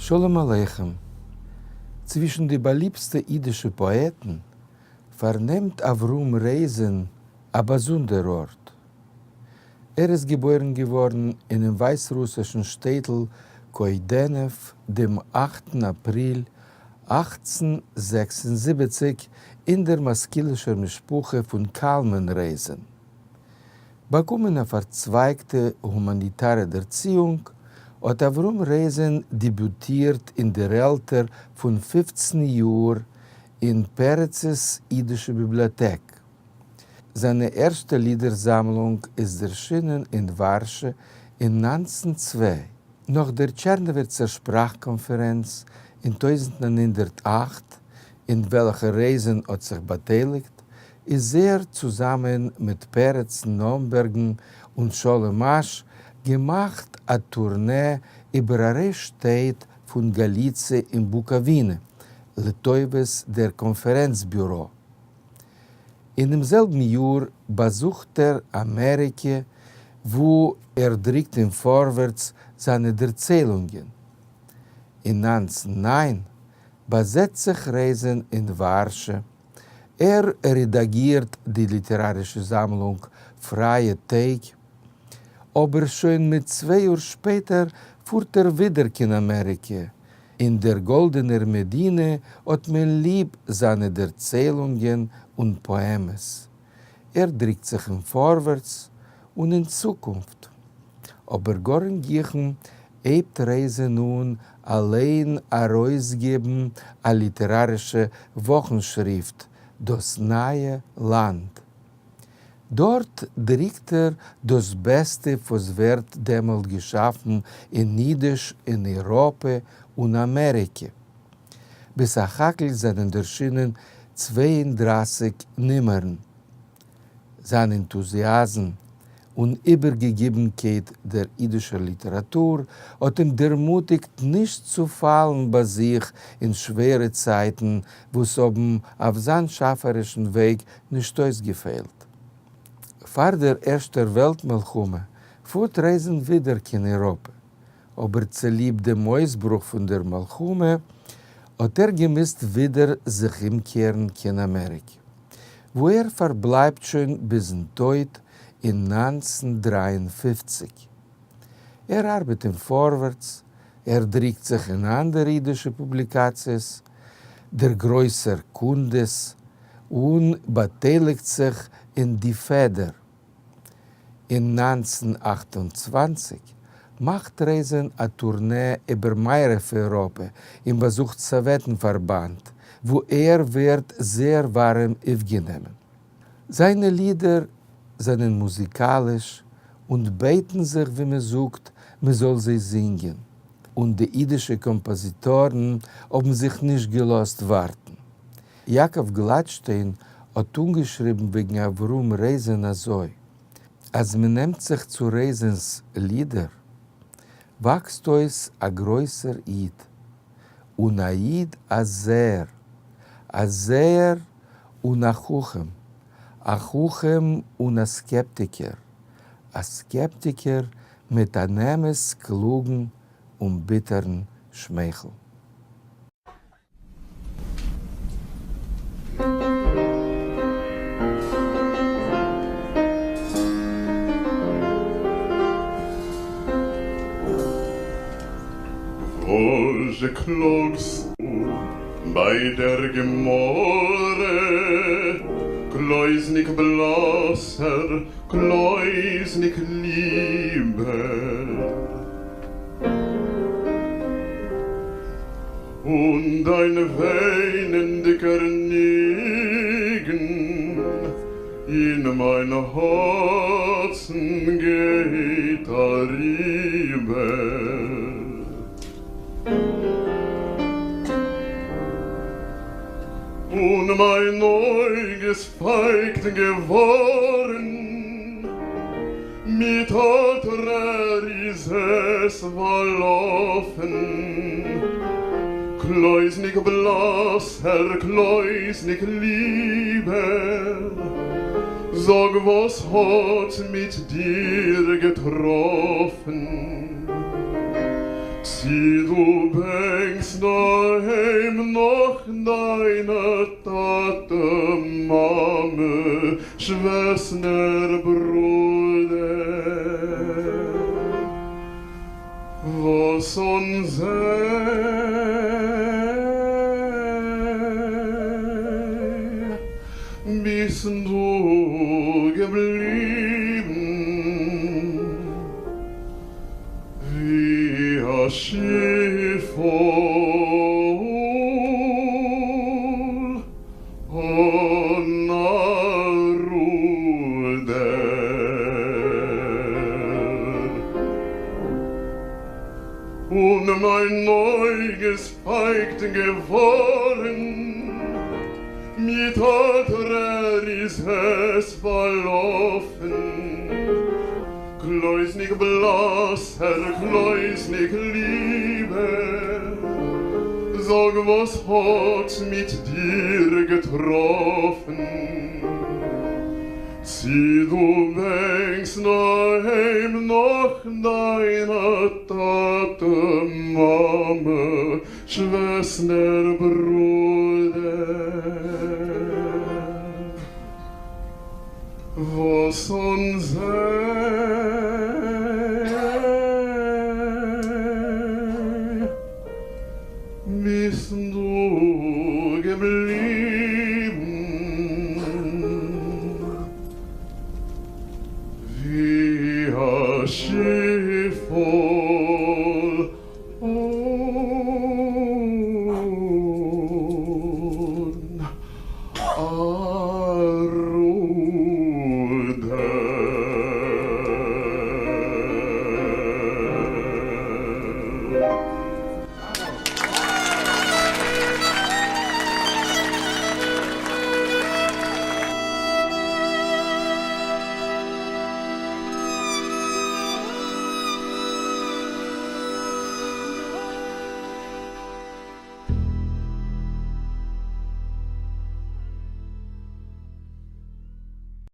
שלום עליכם. צווישן די באליבסטע אידישע פאעטן פארנעמט אברהם רייזען א באזונדער ארט. ער איז געבוירן געווארן אינעם ווייסרוסישן שטעטל קוידענעוו דעם אכטן אפריל 1876 אין דער משכילישער משפחה פון קלמן רייזען. באקומען א פארצווייגטע הומאניטארע דערציאונג, האט אברהם רייזען דעביוטירט אין דער עלטער פון 15 יאר אין פרצ'ס אידישע ביבליאטעק. זיינע ערשטע לידער-זאמלונג איז דערשינען אין ווארשע אין 1902. נאך דער טשערנאוויצער שפראך-קאנפערענץ אין 1908, אין וועלכער רייזען האט זיך באטייליגט, איז ער צוזאמען מיט פרץ נאמבערגן און שלום אש געמאכט א טורנע איבער א ריי שטעט פון גאליציע און בוקאווינע לטובת דער קאנפערענץ-ביורא. אינעם זעלבן יאר באזוכט ער אמעריקע וואו ער דרוקט אין פארווערטס זיינע דערציילונגען. אין 1909 באזעצט זיך רייזען אין ווארשע. ער רעדאגירט די ליטערארישע זאמלונג פרייע טעג, אבער שוין מיט צוויי יאר שפעטער פארט ער ווידער קיין אמעריקע. אין דער גאלדענער מדינה האט מען ליב זיינע דערציילונגען און פאעמעס. ער דריקט זיך אין פארווערטס און אין צוקונפט. אבער גאר אין גיכן הייבט רייזען אן אליין ארויסגעבן א ליטערארישע וואכנשריפט דאס נייע לאנד. דארט דריקט ער דאס בעסטע וואס ווערט דעמאלט געשאפן אין אידיש אין אייראפע און אמעריקע. בסך הכל זענען דערשינען 32 נומערן. זיין ענטוזיאזם און איבערגעגעבנקייט דער אידישער ליטעראטור האט אים דערמוטיגט נישט צו פאלן ביי זיך אין שווערע צייטן וואס האבן אויף זיין שאפערישן וועג נישט אויסגעפעלט. פאר דער ערשטער וועלט מלחמה פארט רייזען ווידער קיין אייראפע, אבער צוליב דעם אויסברוך פון דער מלחמה האט ער געמוזט ווידער זיך אומקערן קיין אמעריקע, וואו ער פארבלייבט שוין ביזן טויט אין 1953. ער ארבעט אין פארווערטס, ער דריקט זיך אין אנדערע אידישע פובליקאציעס, דער גרויסער קונדס, און באטייליגט זיך אין די פעדער. אין 1928 מאכט רייזען א טורנע איבער מערב אייראפע און באזוכט סאוועטן-פארבאנד, וואו ער ווערט זייער ווארעם אויפגענומען. זיינע לידער זענען מוזיקאליש און בעטן זיך ווי מען זאגט מען זאל זיי זינגען, און די אידישע קאמפאזיטארן האבן זיך נישט געלאזט ווארטן. יעקב גלאטשטיין האט אנגעשריבן וועגן אברהם רייזען אזוי, אז מען נעמט זיך צו רייזענ'ס לידער, וואקסט אויס א גרויסער איד, און א איד א זעער, א זעער און א חכם, א חכם און א סקעפטיקער, א סקעפטיקער מיט אן אמת קלוגן און ביטערן שמייכל. וואזשע קלאגסטו ביי דער גמרא, קלויזניק בלאסער, קלויזניק ליבער? און דיין וויינענדיגער ניגון אין מיין הארצן גייט אריבער. און מיין אויג איז פייכט געווארן, מיט א טרער איז עס פארלאפן. קלויזניק בלאסער, קלויזניק ליבער, זאג וואס האט מיט דיר געטראפן? צי דו בענקסט אהיים נאך דיינע טאטע מאמע שוועסטער ברודער וואס אן זיי ביסט דו געבליבן ווי א שיפל אן א רודער. און מיין אויג איז פייכט געווארן, מיט א טרער איז עס פארלאפן. קלויזניק בלאסער, קלויזניק ליבער, זאג וואס האט מיט דיר געטראפן? צי דו בענקסט אהיים נאך דיינע טאטע מאמע שוועסטער ברודער וואס אן זיי ביסט דו געבליבן ווי א שיפל אן א.